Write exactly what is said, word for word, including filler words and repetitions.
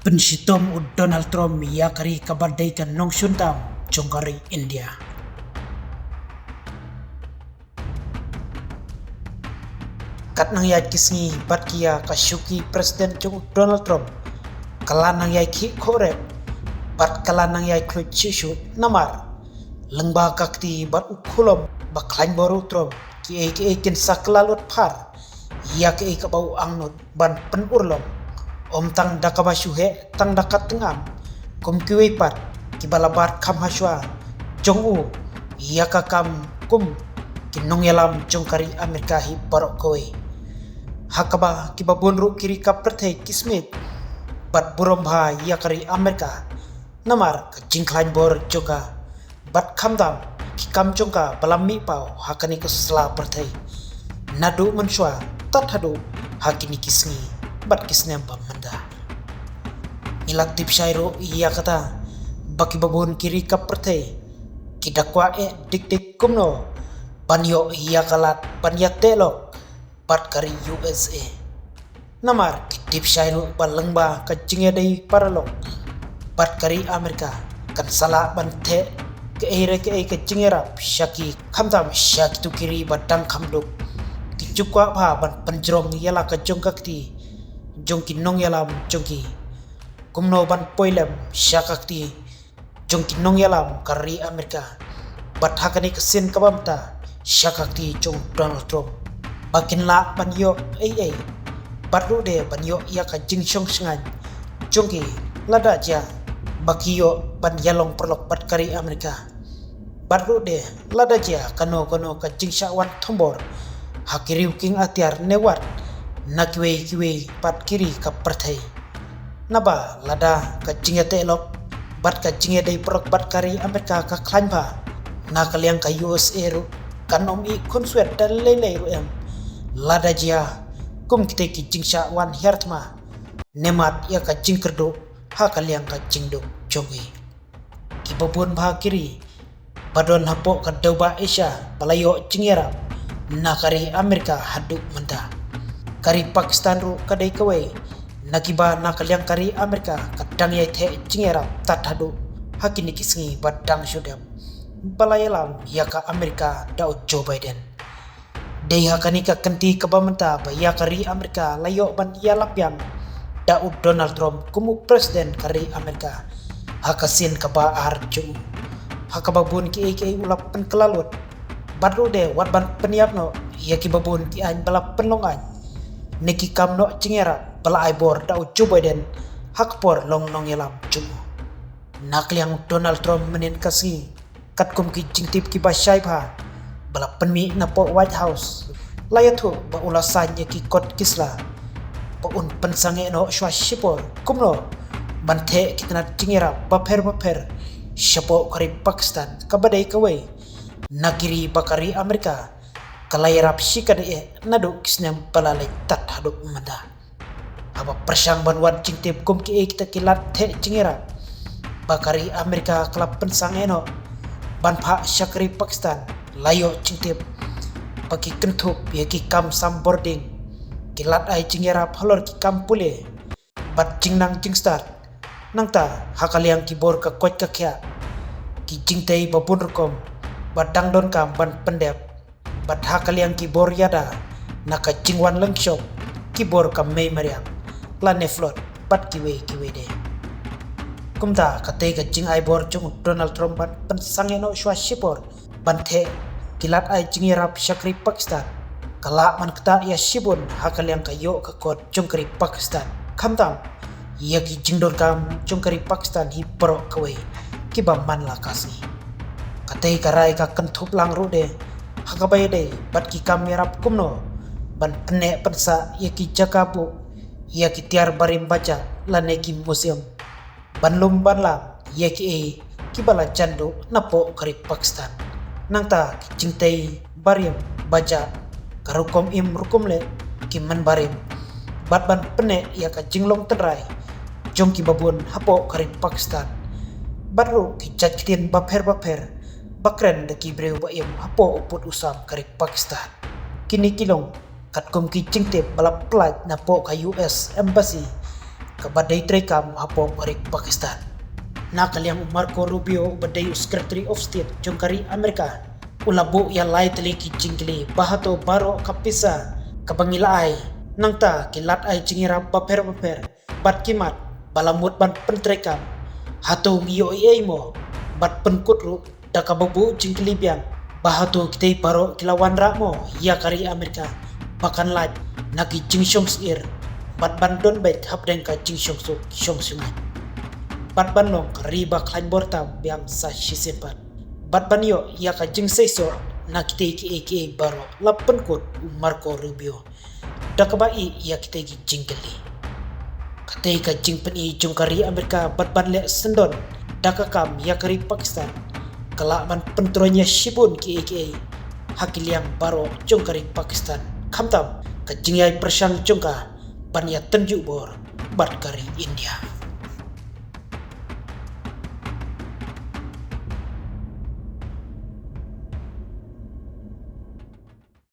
Pynshitom u Donald Trump ïa ka ri kaba dei ka nongshun tam jong ka ri India. Kat nang ïaid ki sngi bad ki ïa ka shuki president jong u Donald Trump, ka la nang ïai khih khoh rep bad ka la nang ïai khluit shuh shuh namar lyngba ka kti bad u khulom ba khlaiñ bor u Trump, kiei kiei kin sa kylla lut phar ïa kiei kaba u angnud ban pynurlong, ym tang da kaba shu heh tang da ka tyngam, kum kiwei pat kiba la bat kham hashwa jong u ïa ka kam kum ki nongïalam jong ka ri Amerika hi baroh kawei. Ha kaba kiba bun ruh ki ri ka pyrthei ki smiej bad burom bha ïa ka ri Amerika namar ka jingkhlaiñ bor jong ka bad khamtam ki kam jong ka ba la mih paw ha kane ka sla pyrthei naduh mynshuwa tad haduh ha kine ki sngi bad ki snem ba mynta. Ngi la tip shai ruh ïa kata ba kiba bun ki ri ka pyrthei ki da kwah eh dik dik kumno ban ïoh ïa ka lad ban ïateh lok bad ka ri U S A. Namar ki tip shai ruh ba lyngba ka jingïadei paralok bad ka ri Amerika kan sa lah ban theh kaei re kaei ka jingïarap sha ki, khamtam sha kito ki ri ba dang kham duk. Ki ju kwah bha ban pynjrong ïa la ka jong ka kti jong ki nongïalam jong ki, kumno ban poi lem sha ka kti jong ki nongïalam ka ri Amerika bad ha kane ka sien kaba mynta sha ka kti jong u Donald Trump, ba kin lah ban ïoh ei ei bad ruh de ban ïoh ïa ka jingshong shngaiñ jong ki lada jia ba ki ïoh ban ïalong paralok bad ka ri Amerika. Bad ruh de lada jia kano kano ka jingshah wan thombor ha ki riew kieng atiar ne wat na kiwei kiwei pat ki ri ka pyrthei. Naba lada ka jingïateh lok bad ka jingïadei paralok bad ka ri Amerika ka khlaiñ bha, na ka liang ka U S A ruh kan ym ïeh khunswet da lei lei ruh em lada jia kum kitei ki jingshah wan hiar thma ne mad ïa ka jingkyrduh ha ka liang ka jingduk jong ki. Kiba bun bha ki ri ba don hapoh ka dewbah Asia ba la ïoh jingïarap na ka ri Amerika haduh mynta. Ka ri Pakistan ruh ka dei kawei na kiba na ka liang ka ri Amerika ka dang ïai theh jingïarap tad haduh ha kine ki sngi ba dang shu dep, ba la ïalam ïa ka Amerika da u Joe Biden. Dei ha kane ka kynti kaba mynta ba ïa ka ri Amerika la ïoh ban ïalap ïam da u Donald Trump kum u president ka ri Amerika ha ka sien kaba ar jong u, ha kaba bun kiei kiei u la pynkylla lut bad ruh de wat ban pynïap noh ïa kiba bun ki aiñ ba la pynlong aiñ ne ki kam noh jingïarap ba la ai bor da u Joe Biden ha ka por long nongïalam jong u. Na ka liang u Donald Trump mynhynnin ka sngi, katkum ki jingtip kiba shai bha ba la pynmih napoh White House, la ïathuh ba u la saiñ ïa ki kot ki sla ba un pynsangeh noh shuwa shipor kumno ban theh ki tnat jingïarap bapher bapher shapoh ka ri Pakistan kaba dei kawei na ki ri ba ka ri Amerika ka la ïarap shikatdei eh naduh ki snem ba la leit tad haduh mynta. Haba pyrshang ban wad jingtip kum kiei kita ki lad theh jingïarap ba ka ri Amerika ka la pynsangeh noh ban phah sha ka ri Pakistan, la ïoh jingtip ba ki kynthup ïa ki kam sam bording, ki lad ai jingïarap halor ki kam pule bad jingnang jingstad. Nangta ha ka liang ki bor ka koit ka khiah, ki jingtei ba bun rukom ba dang donkam ban pyndep, bad ha ka liang ki bor ïada na ka jingwan lyngshop, ki bor ka mei mariang lane flood bad kiwei kiwei de. Kumta katei ka jingai bor jong u Donald Trump ban pynsangeh noh shuwa shipor ban theh ki lad ai jingïarap sha ka ri Pakistan ka lah ban ktah ïa shibun ha ka liang ka ïoh ka kot jong ka ri Pakistan, khamtam ïa ki jingdonkam jong ka ri Pakistan hi baroh kawei kiba man la ka sngi. Katei ka rai ka kynthup lang ruh de ha kaba ïadei bad ki kam ïarap kumno ban pynneh pynsah ïa ki jaka buh ïa ki tiar barim bajah lane ki museum, ban lum ban lam ïa kiei kiba la jan duh napoh ka ri Pakistan. Nangta ki jingtei barim bajah, ka rukom im rukom leh, ki mynbarim, bad ban pynneh ïa ka jinglong tynrai jong kiba bun hapoh ka ri Pakistan, bad ruh ki jait ktien bapher bapher ba kren da ki briew ba im hapoh u pud u sam ka ri Pakistan. Kine ki long katkum ki jingtip ba la pyllait napoh ka U S Embassy, kaba dei treikam hapoh ri Pakistan. Na ka liang u Marco Rubio uba dei u Secretary of State jong ka ri Amerika u la buh ïa lai tylli ki jingkylli ba hato baroh ka pisa kaba ngi la ai nangta ki lad ai jingïarap bapher bapher bad ki mat ba la mut ban pyntreikam, hato ngi ïoh ei ei mo bad pynkut ruh da kaba buh jingkylli biang ba hato kitei baroh ki la wanrah mo ïa ka ri Amerika ba kan lait na ki jingshongsyier bad ban don beit hapdeng ka jingshongsuk shongshngaiñ bad ban long ka ri ba khlaiñ bor tam biang sa shisien pat bad ban ïoh ïa ka jingseisoh na kitei kiei kiei baroh, la pynkut u Marco Rubio da kaba ïeh ïa kitei ki jingkylli. Katei ka jingpyni jong ka ri Amerika bad ban leh syndon da ka kam ïa ka ri Pakistan ka lah ban pyntroiñ ïa shibun kiei kiei ha ki liang baroh jong ka ri Pakistan, khamtam ka jingïai pyrshang jong ka ban ïatynjuh bor bad ka ri India.